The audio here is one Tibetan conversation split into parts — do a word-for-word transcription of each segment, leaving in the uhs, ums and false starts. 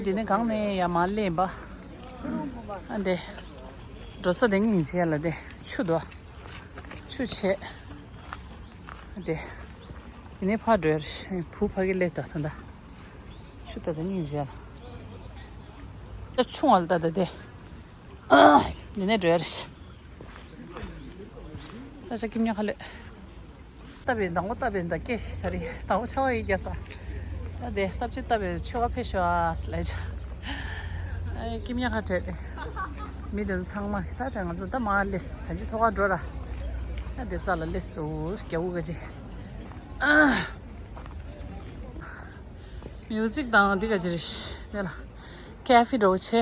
དེ་ནས་གང་ནས་ཡར་མར་སླེབས་པ། ཨ་འདི། འགྲོ་ས་དེ་སྙིང་རྗེ་ལ་དེ་ཆུ་དོ། ཆུ་ཆེ། ཨ་དེ། དེ་ནས་ཕར་འགྲོ་ཡ་རེད། བུ་ཕ་གི་སླེབས་ད་ད་ད། ཆུ་ད་ད་སྙིང་རྗེ་ལ། ད་ཆུང་བ་ལ་ད་ད་དེ། དེ་ནས་འགྲོ་ཡ་རེད། ས་ཆ་ཁྱིམ་ཉག་ཁ་ལས། ཏ་བའི་མདང་པོ་ཏ་བའི་མདའ་སྐད་ཤི་ད་རེད། མདང་པོ་ཆོ་ཡི་རྒྱ་ས། ད་དེ་སབ་ཅི་ཏ་བའི་ཆོ་ག་ཕེ་ཤོ་ཨ་སི་ལེ་ཆ། ཨེ་ཀིམ་ཉ་ཁ་བྲལ་ཏེ། མི་དེ་ཚོ་ཚང་མ་ད་དེ་ང་ཚོ་ད་མ་སླེབས་ད་ཅི་ཐོག་ཁ་འགྲོ་ར། ད་དེ་རྩ་ལ་སླེབས་སོ་རྒྱ་བོ་ག་ཅི། ཨ། མིའུ་ཟིག་དང་འདི་ག་ཅི་རེད་དེ་ལ། ཀེ་ཧྥེ་འགྲོ་ཆེ།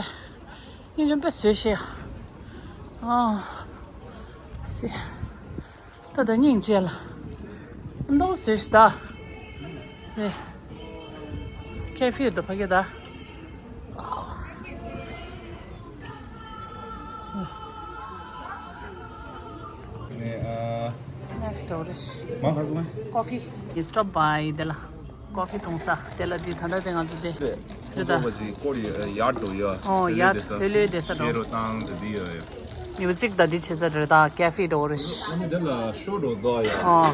སྙིང་རྗེ་དཔེ་བཟོས་ཤེས། ཨ། སི། ད་ད་སྙིང་རྗེ་ལ། མདོག་བཟོས་ཤི་ད། ནི། ཁེ་ཕིར་དུ་ཕ་གི་ད། ནི་ཨ། སི་ནེག་སི་སི་ཊོར་རེད། མ་ཁ་སོང་ངས། ཀོ་ཕི། ཡི་སི་ཊོབ་བྷའི་དེ་ལ། ཀོ་ཕི་འཐུང་ས་དེ་ལ་དེ་ད་ལྟ་དེ་ང་ཚོ་དེ། རེད་ད། ཁོང་ཚོ་གི་ཀོ་རི་ཡར་འགྲོ་ཡ། ཨོ་ཡར་ལྷོད་ལྷོད་བསྡད་ས་འགྲོ། ཤེ་རོ་ཏང་དེ་དེ་ཡོད་ཡ། མིའུ་ཟིག་ད་འདི་བྱེད་ས་རེད་ད་ཀེ་ཕེ་འགྲོ་རེད། ཨ་ནི་དེ་ལ་ཤོ་འགྲོ་དོ་ཡ། ཨོ།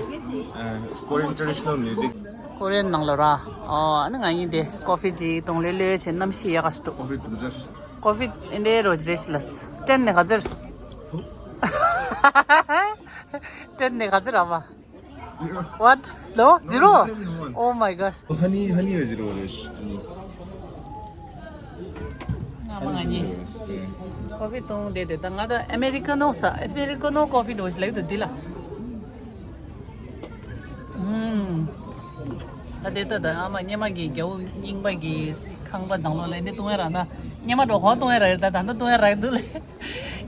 ཀོ་རི་ཡན་ཊེ་ཌི་ཤ་ནལ་མིའུ་ཟིག་ཀོ་རི་ཡན་ནང་ལ་ར། ཨོ་ཨ་ནི་ང་ཡིན་དེ་ཀོ་ཕི་ཅིག་འཐུང་ལྷོད་ལྷོད་བྱེད་གནམ་གཤིས་ཡག་ག་ཞིག་འདུག་ཀོ་ཕི་འཐུང་ཟེར། ཀོ་ཕི་ཨེ་འདྲའི་རོ་ཅིག་རེད་ཤི་ལ། ཊེན་ནས་ག་ཚོད། ཊེན་ནས་ག་ཚོད་ར་བ། What? No? Zero? Oh my gosh. ཧ་ནི་ཧ་ནི་ཡོད་ཛི་རོ་རེད། ང་མ་ང་ནི་ཀོ་ཕི་འཐུང་བསྡད་དེ་ད་ང་ད་ཨ་མེ་རི་ཀ་ནོ་ས་ཨ་མེ་རི་ཀ་ནོ་ཀོ་ཕི་འདྲ་བོ་ཞིག་ལབ་འདུག་འདི་ལ། ཨུམ། ད་དེ་ད་ད་ཨ་མ་སྙེ་མ་གི་རྒྱ་བོ་རྙིང་པ་གི་ཁང་པ་དང་ལོ་ལ་འདི་འཐུང་ཡ་ར་ན་སྙེ་མ་འགྲོ་གོ་འཐུང་ཡ་ར་ད་ད་འདི་འཐུང་ཡ་ར་འདུག་ལེ།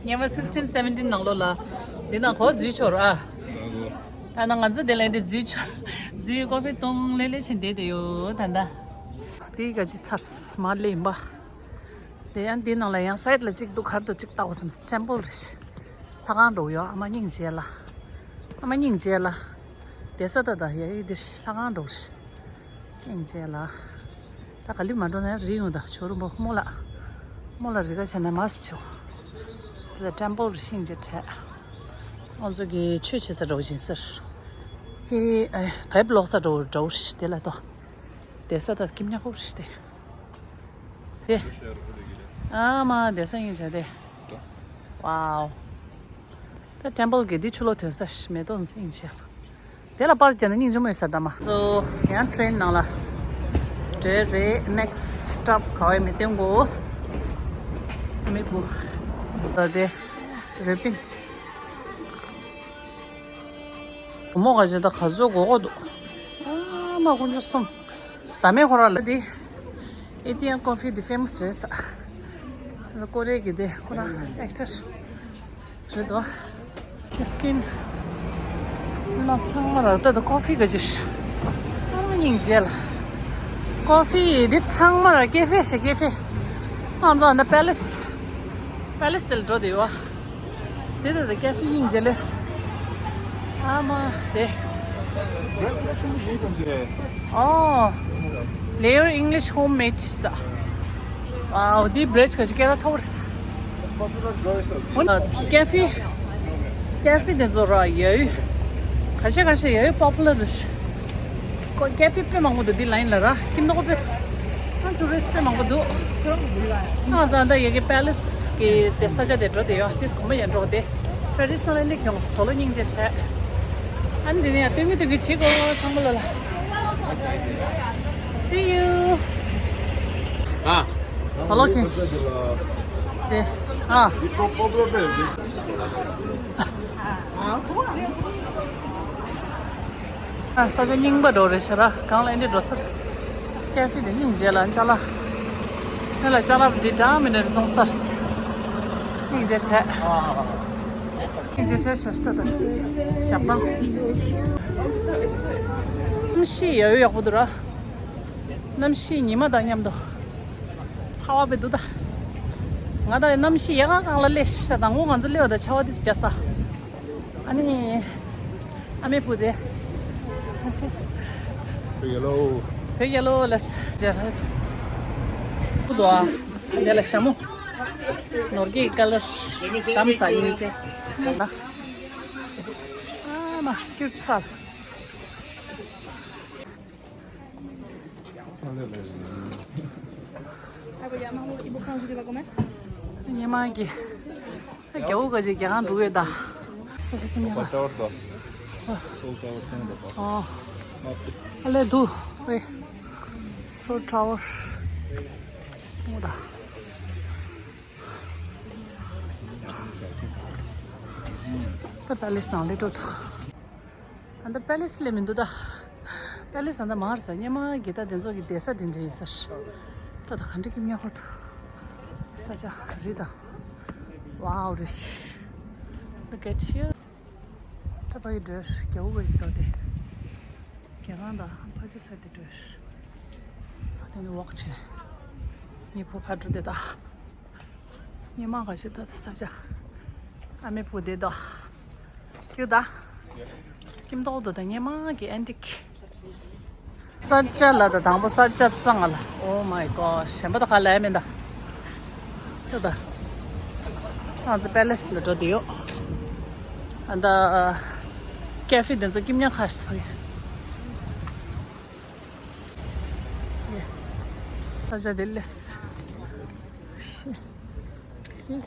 སྙེ་མ་sixteen seventeen་ནང་ལོ་ལ་འདི་ན་གོ་འཛུལ་ཆོག་ར། ཨ་ན་ང་ཚོ་དེ་ལ་འདི་འཛུལ་ཆོག་འཛུལ་ཀོ་ཕི་འཐུང་ལེ་ལེ་བྱེད་བསྡད་དེ་ཡོད་ད་ད། དེ་ག་ཅི་ཚར་མ་ལེ་ཡིན་པ། དེ་ཡང་འདི་ནང་ལ་ཡང་སའིཌ་ལ་གཅིག་འདུག་གར་དུ་གཅིག་བལྟ་བ་བསམ་ཊེམ་པལ་རེད། ལྷ་ཁང་འགྲོ་ཡོད་ཨ་མ་སྙིང་རྗེ་ལ། ཨ་མ་སྙིང་རྗེ་ལ། དེ་ས་ད་ད་ཡ་ཡི་འདི་ལྷ་ཁང་འགྲོ་རེད། སྙིང་རྗེ་ལ། ད་ག་ལི་མ་འགྲོ་ན་རི་ཡོང་ད་ཇོ་རུ་མོ་མོ་ལ། མོ་ལ་རི་ག་བྱས་ན་མ་སི་ཆོ། དེ་ད་ཊེམ་པལ་རེད་སྙིང་རྗེ་དྲན། ང་ཚོ་གི་ཆོས་བྱེད་ས་འགྲོ་བཞིན་ཟེར། ཧི་ཨེ་དེབ་ཀློག་ས་འགྲོ་འགྲོ་རེད་དེ་ལ་ཏོ། དེ་ས་ད་ཀིམ་ཉ་ཁོ་རེད་དེ། དེ། ཨ་མ་དེ་ས་ཡིན་བྱ་དེ། ཝའོ། ད་ཊེམ་པལ་གི་འདི་ཆུ་ལོག་ཐོན་ས་མེ་ཏོག་ཡིན་བྱ། དེ་ལ་པར་བརྒྱབ་ན་སྙིང་རྗེ་མོ་ཡོད་ས་ད་མ། སོ་ཡང་ཊེན་ནང་ལ་འགྲོ་རེད། ནེག་སི་ཊོབ་ག་བའི་མི་སྟོན་གོ། ཨ་མའི་བུ། ད་དེ་རེ་པིན། བུ་མོ་ག་ཅི་ད་ག་ཚོད་གོ་གོ་འདུག་ཨ་མ་དཀོན་མཆོག་གསུམ། ད་མེད་ཁོ་རང་ལ་དེ། ཨི་ཏི་ཡན་ཀོ་ཕི་དེ་ཕེ་མ་སི་རེད་ས། ཀོ་རེ་གི་དེ་ཁོ་རང་ཨེག་ཊར་རེད་དོ། ཁེ་སི་ཀིན། ང་ཚང་མ་ར་ད་ད་ཀོ་ཕི་ག་ཅི་ཤ། ཨ་མ་སྙིང་རྗེ་ལ། ཀོ་ཕི་དེ་ཚང་མ་ར་ཀེ་ཕེ་ཤ་ཀེ་ཕེ། ང་ཚོ་ཨ་ན་པེ་ལེ་སི། པེ་ལེ་སི་དེ་ལ་འགྲོ་དེ་ཡོད། དེ་ད་ད་ཀེ་ཕེ་སྙིང་རྗེ་ལེ། ཨ་མ་དེ། ཨོ། Layer English Homemade ས། ཨའོ་དེ་བྷི་རེཌ་ག་ཅི་སྐད་གྲགས་ཚ་བོ་རེད་ས། ཀེ་ཕེ། ཀེ་ཕེ་དེ་ཚོ་ར་ཡ་ཡུ། ཁ་ཤས་ཁ་ཤས་ཡ་ཡུ་པོ་པུ་ལར་རེད། ཀོ་ཀེ་ཕེ་དཔེ་མང་པོ་འདུག་འདི་ལ་ཡིན་ལ་ར་ཀིམ་ནོ་ཀོ་ཕེ། ཨ་ཊུ་རི་སི་ཊི་དཔེ་མང་པོ་འདུག་ཨ་ཙང་ད་ཡ་གི་པེ་ལེ་སི་གི་དེ་ས་ཆ་དེ་འགྲོ་དེ་ཡོད་དེ་གོམ་པ་ཡ་འགྲོ་དེ། ཊེ་ཌི་ཤ་ནལ་ཨེ་འདི་ཁྱོད་དོ་ལོ་སྙིང་རྗེ་དྲན། ཨ་ནི་འདི་ནས་ཡ་སྟོན་གི་སྟོན་གི་བྱེད་དགོས་ཚང་མ་ལོ་ལ། See you. ཨ། ཧ་ལོ་ཁེན་ཤི། དེ། ཨ། ཨ་ས་ཆ་རྙིང་པ་འགྲོ་རེད་ཤ་ར་གང་ལ་ཨེ་འདྲ་འགྲོ་ས། ཀེ་ཕེ་དེ་སྙིང་རྗེ་ལ་ཅ་ལག་དེ་ལ་ཅ་ལག་འདི་འདྲ་མི་འདྲ་བཙོང་ས་རེད། སྙིང་རྗེ་བྱས། སྙིང་རྗེ་བྱས་ཤ་ཤ་ད་ཞབས་ཏང་། གནམ་གཤིས་ཡག་ཡོ་ཡག་པོ་འདུག་ར། གནམ་གཤིས་ཉི་མ་དང་མཉམ་དུ་ཚ་བ་བེ་འདུག་ད། ང་ད་གནམ་གཤིས་ཡག་ག་གང་ལ་སླེབས་ཤ་དང་ངོ་ང་ཚོ་སླེབས་པ་ད་ཆར་པ་དེ་རྒྱག་ས། ཨ་ནི། ཨ་མའི་བུ་དེ། བོད་རྒྱལ་ལོ། བོད་རྒྱལ་ལོ་ལ་ཟེར། དུ་ཨ། དེ་ལ་ཞྭ་མོ། ནོར་གྱི་ཀ་ལར་དམ་ས་ཡིན་ཅེ། ད། ཨ་མ་སྐྱུར་ཚར། ཉི་མ་གི་རྒྱལ་པོ་ག་ཅིག་རྒྱལ་ཁང་འགྲོ་ཡོད་ད། ས་ཆ་ཀུན་ཉག་ལ། ཨོ། ཨ་ལས་འདུག་ཨེ། སོལ་ཊ་ཝར། ཨོ་ད། ད་པེ་ལེ་སི་ནང་སླེབས་འགྲོ་ཐུབ། ཨ་ད་པེ་ལེ་སི་སླེབས་མི་འདུག་ད། པེ་ལེ་སི་ཨ་ད་མར་ཟ་སྙེ་མ་གི་ད་དེ་ཚོ་གི་བསྡད་ས་དེ་འདྲ་ཡིན་ས། ད་ད་ག་འདྲ་གི་ཉག་ཧོ་ཐུ། ས་ཆ་རི་ད། ཝའོ་རི་ཤི། Look at here. ད་ཕ་གི་འགྲོས་རྒྱལ་པོ་ག་ཅིག་ད་དེ། རྒྱལ་ཁང་དང་ཕ་ཆུ་ས་དེ་འགྲོས། ད་ནི་ཝོག་བྱས། ཉི་ཕུ་ཕ་འགྲོ་དེ་ད། སྙེ་མ་ག་ཤེད་ད་ད་ས་ཆ། ཨ་མའི་བུ་དེ་ད། ཁྱོད་ད། ཁྱིམ་ཐོག་ཏུ་ད་སྙེ་མ་གི་ཨན་ཊིག་ས་ཆ་ལ་ད་དང་པོ་ས་ཆ་གཙང་ལ། Oh my god. གཞན་པ་ད་ག་ལ་ཡ་མིན་ད། ད་ད། ང་ཚོ་པེ་ལེ་སི་ལ་འགྲོ་དུ་ཡོད། ཨ་ད། ཀེ་ཧྥེ་དེ་ཚོ་ཀིམ་ཉང་ཁ་ཤས་ཕ་གི། ས་ཆ་དེ་ལེས། ཤི། ཤི།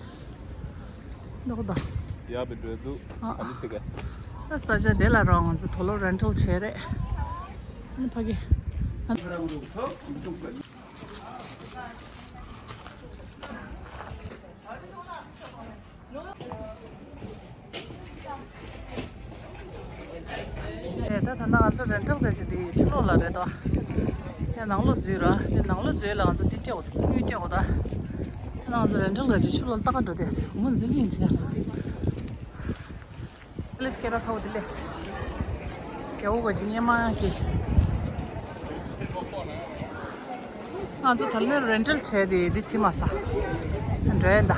ནོག་ད། ཡ་བི་འགྲོ་འདུག་ཨ། ཨ་ནི་དེ་ག་ད་ས་ཆ་དེ་ལ་རང་ང་ཚོ་དོ་ལོ་རེན་ཊལ་བྱས་རེད། ཨ་ནི་ཕ་གི། ཨ། ཨེ་ད་ད་ལྟ་ང་ཚོ་རེན་ཊལ་དེ་ཅི་དེ་ཕྱི་ལོགས་ལ་རེད་དོ། དེ་ནང་ལོགས་འཛུལ་ར། དེ་ནང་ལོགས་འཛུལ་ལ་ང་ཚོ་དེ་སྐྱེ་འོ་དངུལ་སྐྱེ་འོ་ད། དེ་ང་ཚོ་རེན་ཊལ་ག་ཅིག་ཕྱི་ལོགས་ལ་ལྟ་ག་འགྲོ་དེ་དེ་ཧུ་མ་འཛིན་གིན་བྱས། ལེས་ཀེ་ར་ཚ་བོ་དེ་ལེས། རྒྱལ་པོ་ག་ཅིག་སྙེ་མ་གི། ང་ཚོ་དལ་མོར་རེན་ཊལ་བྱས་ཏེ་འདི་ཕྱི་མ་ས། འགྲོ་ཡ་ད།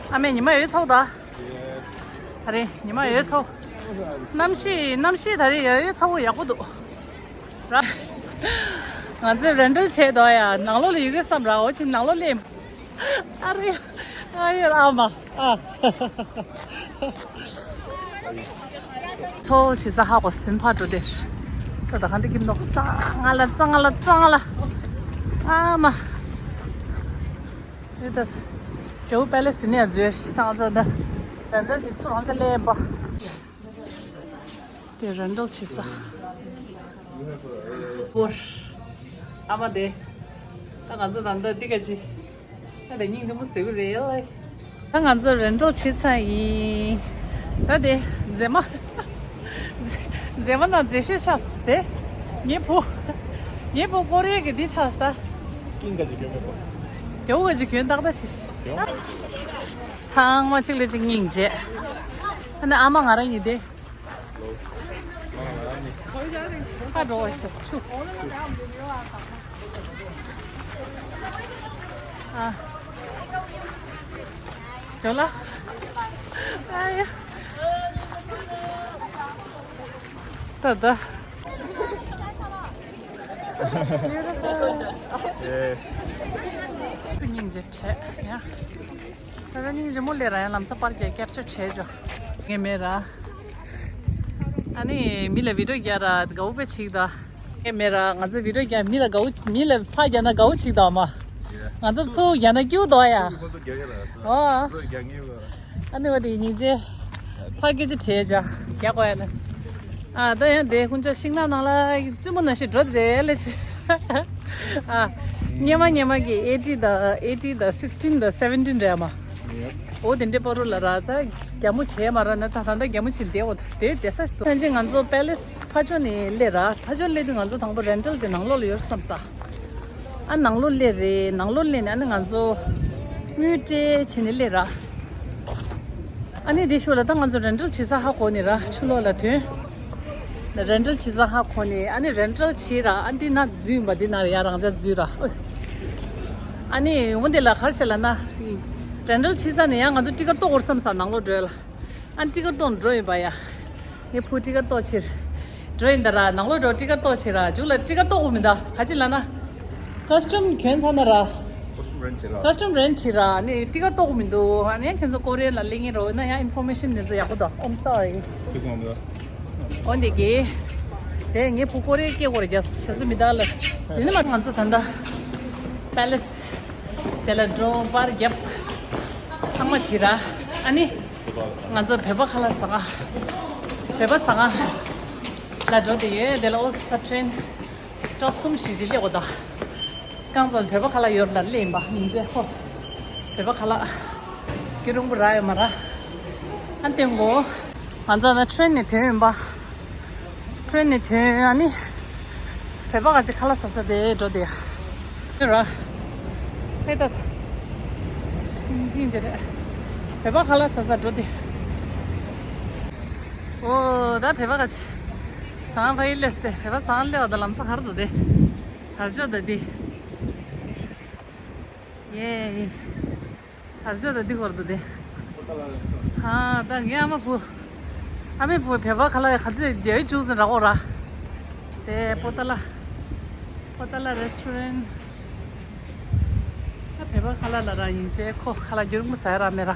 ཨ་མས་ཉི་མ་ཡོད་ཚོགས་ད། ད་རེས་ཉི་མ་ཡོད་ཚོགས། གནམ་གཤིས་གནམ་གཤིས་ད་རེས་ཡོད་ཡོད་ཚ་བོ་ཡག་པོ་འདུག་ར། ང་ཚོས་རེན་ཊལ་བྱས་འདུག་ཡ། ནང་ལོགས་ལ་ཡོད་གི་བསམ་ར། འོ་ཅིག་ནང་ལོགས་སླེབས། ཨ་རེ། ཨ་ཡེ་ཨ་མ། ཨ། ཚོལ་བྱེད་ས་ཧ་གོ་ཟིན་ཕར་འགྲོ་དེ། ད་ད་ག་འདྲ་ཀིམ་ནོག་གཙང་ལ་གཙང་ལ་གཙང་ལ། ཨ་མ། ཨེ་ད། རྒྱལ་པོ་པེ་ལེ་སི་ནས་བཟོས་ཤི་ཐང་ཚོ་ད། རེན་ཊལ་གྱི་ཚུར་རང་ཅག་ལས་པ། དེ་རེན་ཊལ་བྱེད་ས། ཨོ། ཨ་མ་དེ། ད་ང་ཚོ་ད་ལྟ་འདི་ག་ཅི། ད་དེ་སྙིང་རྗེ་མོ་བཟོས་གི་རེད་ལ། ད་ང་ཚོ་རེན་ཊལ་བྱེད་ཚར་ཡིན། ད་དེ་མཛེས་མ། མཛེས་མ་ན་མཛེས་ཤོས་ཆགས་སོང་དེ། ངའི་བུ། ངའི་བུ་ཀོ་རི་ཡ་གི་འདི་ཆགས་སོང་ད། ཀིང་ག་ཅིག་གྱོན་མེད་པ། རྒྱལ་པོ་ག་ཅིག་གྱོན་ཏག་ཏག་བྱས་ཤིག་ཚང་མ་གཅིག་ལ་གཅིག་སྙིང་རྗེ། ཨ་ནི་ཨ་མ་ང་རང་ཡིན་ཏེ། ཧ་འགྲོ་བ་ཟེར་ཆུ། ཨ། ཇོ་ལ། ཨ་ཡ། ད་ད། སྙིང་རྗེ་བྲལ་ཡ། ད་ལྟ་སྙིང་རྗེ་མོ་སླེབས་ར་ཡང་ལམ་སང་པར་རྒྱག་ཀེབ་ཅར་བྱས་ཆོག་ངས་མེད་ར། ཨ་ནི་མི་ལ་བི་ཌིའོ་རྒྱག་ར་དགའ་བོ་དཔེ་བྱེད་ད། ངས་མེད་ར་ང་ཚོ་བི་ཌིའོ་རྒྱག་མི་ལ་དགའ་བོ་མི་ལ་ཕར་རྒྱག་ན་དགའ་བོ་བྱེད་ད་མ། ང་ཚོ་ཚུར་རྒྱག་ན་སྐྱིད་པོ་འདུག་ཡ། ཨོ། ཨ་ནི་བ་དེ་སྙིང་རྗེ། ཕ་སྐད་ཆ་དྲིས་བྱ་རྒྱག་དགོས་ཡ་ལ། ཨ་ད་ཡང་དེ་ཁུན་ཅག་ཤིང་ནགས་ནང་ལ་རྩེད་མོ་ནང་བཞིན་འགྲོ་བསྡད་ལེ་ཆེ། ཨ། སྙེ་མ་སྙེ་མ་གི་ཨེ་ཊི་དང་ཨེ་ཊི་དང་སིག་སི་ཊིན་དང་སེ་བེན་ཊིན་རེད་མ། འོ་དེ་འདྲའི་པོ་རུ་ལ་ར་ད་རྒྱ་མོ་བྱས་མ་ར་ན་ད་ད་ད་རྒྱ་མོ་བྱས་བསྡད་འོ་དེ་བསྡད་ས་ཞིག་འདུག་ད་ཅི་ང་ཚོ་པེ་ལེ་སི་ཕ་ཕྱོགས་ནས་སླེབས་ར་ཕ་ཕྱོགས་སླེབས་དུས་ང་ཚོ་དང་པོ་རེན་ཊལ་དེ་ནང་ལོགས་ལ་ཡོད་བསམ་ས། ཨ་ནང་ལོགས་སླེབས་རེད། ནང་ལོགས་སླེབས་ནས་ཨ་ནི་ང་ཚོ་དངུལ་སྤྲད་བྱས་ནས་སླེབས་ར། ཨ་ནི་དེ་ཤུལ་ལ་ད་ང་ཚོ་རེན་ཊལ་བྱེད་ས་ཧ་གོ་ནས་ར་ཆུ་ལོག་ལ་ཐོན། རེན་ཊལ་བྱེད་ས་ཧ་གོ་ནས་ཨ་ནི་རེན་ཊལ་བྱས་ར་ཨ་འདི་ན་འཛུལ་ཡིན་པ་འདི་ན་ཡ་རང་ཅག་འཛུལ་ར། ཨོ། ཨ་ནི་འོ་འདི་ལ་ག་རེ་བྱས་ལབ་ན། རེན་ཊལ་བྱས་ཚར་ནས་ཡང་ང་ཚོ་ཊི་ཀེཊ་གཏོང་དགོས་བསམ་ས་ནང་ལོགས་འགྲོ་ཡ་ལ། ཨ་ནི་ཊི་ཀེཊ་གཏོང་འགྲོ་ཡིན་པ་ཡ། ངའི་བུ་ཊི་ཀེཊ་གཏོང་ཕྱིར་འགྲོ་ཡིན་ད་ར། ནང་ལོགས་འགྲོ་ཊི་ཀེཊ་གཏོང་ཕྱིར་ར། མཇུག་ལ་ཊི་ཀེཊ་གཏོང་དགོས་མི་འདུག་ག་ཅི་ལབ་ན། ཀ་སི་ཊམ་གྱོན་ཚར་ན་ར། ཀ་སི་ཊམ་རེན་ཊི་བྱེད་ར། ཨ་ནི་ཊི་ཀེཊ་གཏོང་དགོས་མི་འདུག་ཨ་ནི་ཡང་ཁྱེད་ཚོ་ཀོ་རི་ཡ་ལ་སླེབས་མཁན་རེད་ན་ཡང་ཨིན་ཕོར་མེ་ཤན་དེ་ཚོ་ཡག་པོ་འདུག I'm sorry. འོ་འདི་གི། དེ་ངའི་བུ་ཀོ་རི་ཡ་སྐད་གོ་རེ་རྒྱག་བྱས་ཚོ་མི་དག་ལ། དེ་ནི་མ་ང་ཚོ་ད་ལྟ་པེ་ལེ་སི་དེ་ལ་འགྲོ་པར་རྒྱབ་ཚང་མ་བྱེད་ར། ཨ་ནི་ང་ཚོ་བོད་པ་ཁ་ལག་ཟ་ག་བོད་པ་ཟ་ག་ལ་འགྲོ་དེ་ཡོད། དེ་ལ་ཨོ་ས་ཊེན་སི་ཊོབ་གསུམ་བཞི་ཅིག་སླེབས་དགོས་ད། རྐང་བཙོང་བོད་པ་ཁ་ལག་ཡོད་ལ་སླེབས་ཡིན་པ་མིན་ཅེ་ཧོ། བོད་པ་ཁ་ལག་སྐྱིད་རུང་པོ་རག་ཡོད་མ་ར། ཨ་ཏེ་མགོ། ང་ཚོ་ན་ཊེ་རེན་ནས་ཐོན་ཡིན་པ། ཊེ་རེན་ནས་ཐོན་ཨ་ནི། བོད་པ་ག་ཅིག་ཁ་ལག་ཟ་ས་དེ་འགྲོ་དེ། ཡ་ར། ཧེ་ད། ཤིང་ཕིང་ཅེ་རེད། བོད་པ་ཁ་ལག་ཟ་ས་འགྲོ་དེ། ཨོ་ད་བོད་པ་ག་ཅིག་ཟ་ང་ཕ་ཡི་ལེས་ཏེ་བོད་པ་ཟ་ང་སླེབས་པ་ད་ལམ་སང་ག་རེ་འདུག་དེ། དར་ལྕོག་ད་དེ། ཡེ། དར་ལྕོག་ད་དེ་ཧོར་དུ་དེ། ཧ་ད་ངའི་ཨ་མ་བུ། ཨ་མའི་བུ་བོད་པ་ཁ་ལག་ག་ཚོད་རྒྱག་བཅུག་ཟིན་ར་གོ་ར། དེ་པོ་ཏ་ལ། པོ་ཏ་ལ་རེ་སི་ཊོ་རེན་ཊི། ད་བོད་པ་ཁ་ལག་ལ་ར་ཡིན་ཅེ་ཁོ་ཁ་ལག་རྒྱུན་མི་ཟ་ཡ་ར་མེད་ར།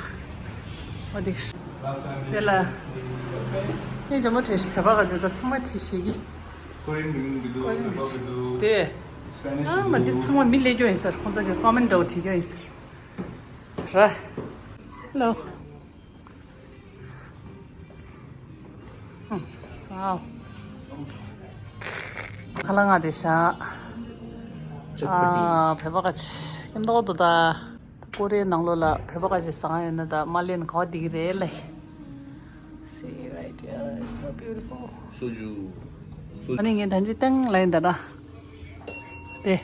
འོ་དེ། དེ་ལ། ངས་ཇོ་མོ་བྲིས་ཤིག་བོད་པ་ག་ཚོད་ད་ཚང་མ་བྲིས་ཤིག་གི། ཀོ་རི་ཡན་མི་འདུག་བོད་པ་མི་འདུག་དེ། ཨ་མ་འདི་ཚང་མ་མི་སླེབས་རྒྱུ་ཡིན་ཟེར། ཁོང་ཚོ་གི་ཀོ་མེན་ཊི་འདྲ་བོ་བྲིས་རྒྱུ་ཡིན་ཟེར། ར། ཧེ་ལོ། ཝའོ། ཁ་ལག་ང་དེ་ཤ། ཨ་བོད་པ་ག་ཅིག་སྐྱིད་མདོག་འདུག་ད། ཀོ་རི་ཡའི་ནང་ལོགས་ལ་བོད་པ་ག་ཅིག་ཟ་ཡོད་ན་ད་མ་ལེན་ག་བ་འདི་གི་རེད་ལེ། See right here, it's so beautiful. སོ་ཇུ། སོ་ཨ་ནི་ངས་ད་ཅི་སྟེང་ལ་ཡིན་ད་ན། དེ།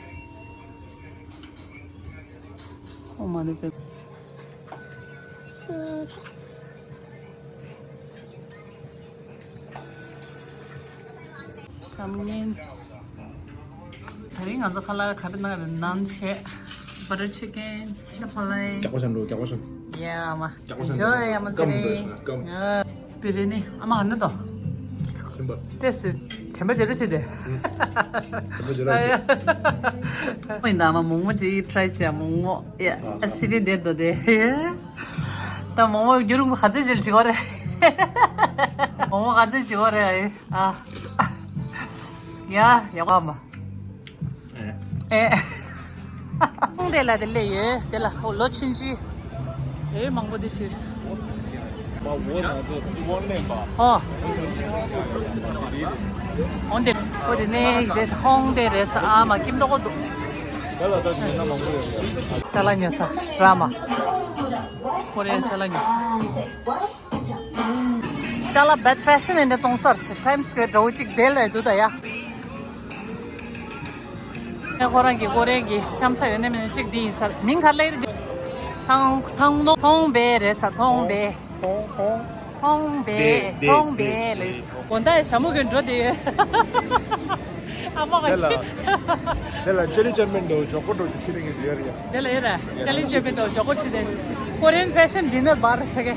ཨོ་མ་ནི་པེ། ཙམ་ཉན། ད་རིང་ང་ཚོ་ཁ་ལག་ག་རེ་གནང་རེད། ནན་བྱས། བ་ཊར་ཆི་ཀན། ཅི་ཕ་ལའི། རྒྱག་པ་བྱ་འགྲོ། རྒྱག་པ་བྱ། ཡ་མ། རྒྱག་པ་བྱ་འགྲོ། ཇོ་ཡ་མ་ཟེར་རེ། སྐམ་འདུག་ཤ་སྐམ། ཡ། པི་རེ་ནི་ཨ་མ་ཨ་ནི་དོ། ཁྲིམས་པ། ཏེ་སི་དྲན་པ་བརྗེད་ར་ཆེ་དེ། དྲན་པ་བརྗེད་ར་ཆེ། ཨ་ཡ། ཨ་ཡིན་ད་ཨ་མ་མོག་མོག་ཅིག་ཊ་རའི་བྱས། མོག་མོག་ཡ། ཨ་སི་པི་དེར་དོ་དེ། ད་མོག་མོག་རྒྱུ་རུང་ག་ཚོད་ཅིག་བྱེད་དགོས་རེད། མོག་མོག་ག་ཚོད་བྱེད་དགོས་རེད། ཨ་ཡ་ཡ་པ་མ། ཨེ། ཧོང་ཏེ་ལ་དེ་ལས་ཡོད། དེ་ལ་ཧོ་ལོ་ཆུན་ཅི། ཨེ་མང་པོ་དེ་ཤེས། ཧོ། ཧོང་ཏེ་ཧོ་དེ་ནས་དེ་ཧོང་ཏེ་རེད་ས། ཨ་མ་ཀིམ་ཏོག་གོ་འདུག་ཅ་ལག་ཉོ་ས་ར་མ། ཀོ་རི་ཡ་ཅ་ལག་ཉོ་ས། ཅ་ལག་བེད་ཕེ་ཤན་ཨེ་འདྲ་བཙོང་སར་ཊའིམ་སི་ཀོ་ཝེར་འདྲ་བོ་གཅིག་དེ་ལ་འདུག་ད་ཡ། ཁོ་རང་གི་ཀོ་རེ་གི་འཁྱམ་ས་ཡོད་ནི་མིན་ནི་གཅིག་འདི་ཡིན་ས། མིང་ག་ལེར་འདི། ཐང་ཐང་ལོ་ཐོང་བེ་རེད་ས། ཐོང་བེ། ཐོང་བེ། ཐོང་བེ་ལེ་ས། དགོང་དག་ཞྭ་མོ་གི་འགྲོ་དེ་ཡོད། ཨ་མ་ག་དེ་ལ་དེ་ལ་ཅ་ལི་ཅ་མེན་འདྲ་བོ་ཇོ་ཀོ་འདྲ་བོ་ཅིག་ཟེར་ནི་གི་འདི་ཡོད་རེད་ཡ། དེ་ལ་ཡོད་ར། ཅ་ལི་ཅ་མེན་འདྲ་བོ་ཇོ་ཀོ་ཅིག་དེ། ཀོ་རི་ཡན་ཕེ་ཤན་ཌི་ནར་བར་ཟེར་གི།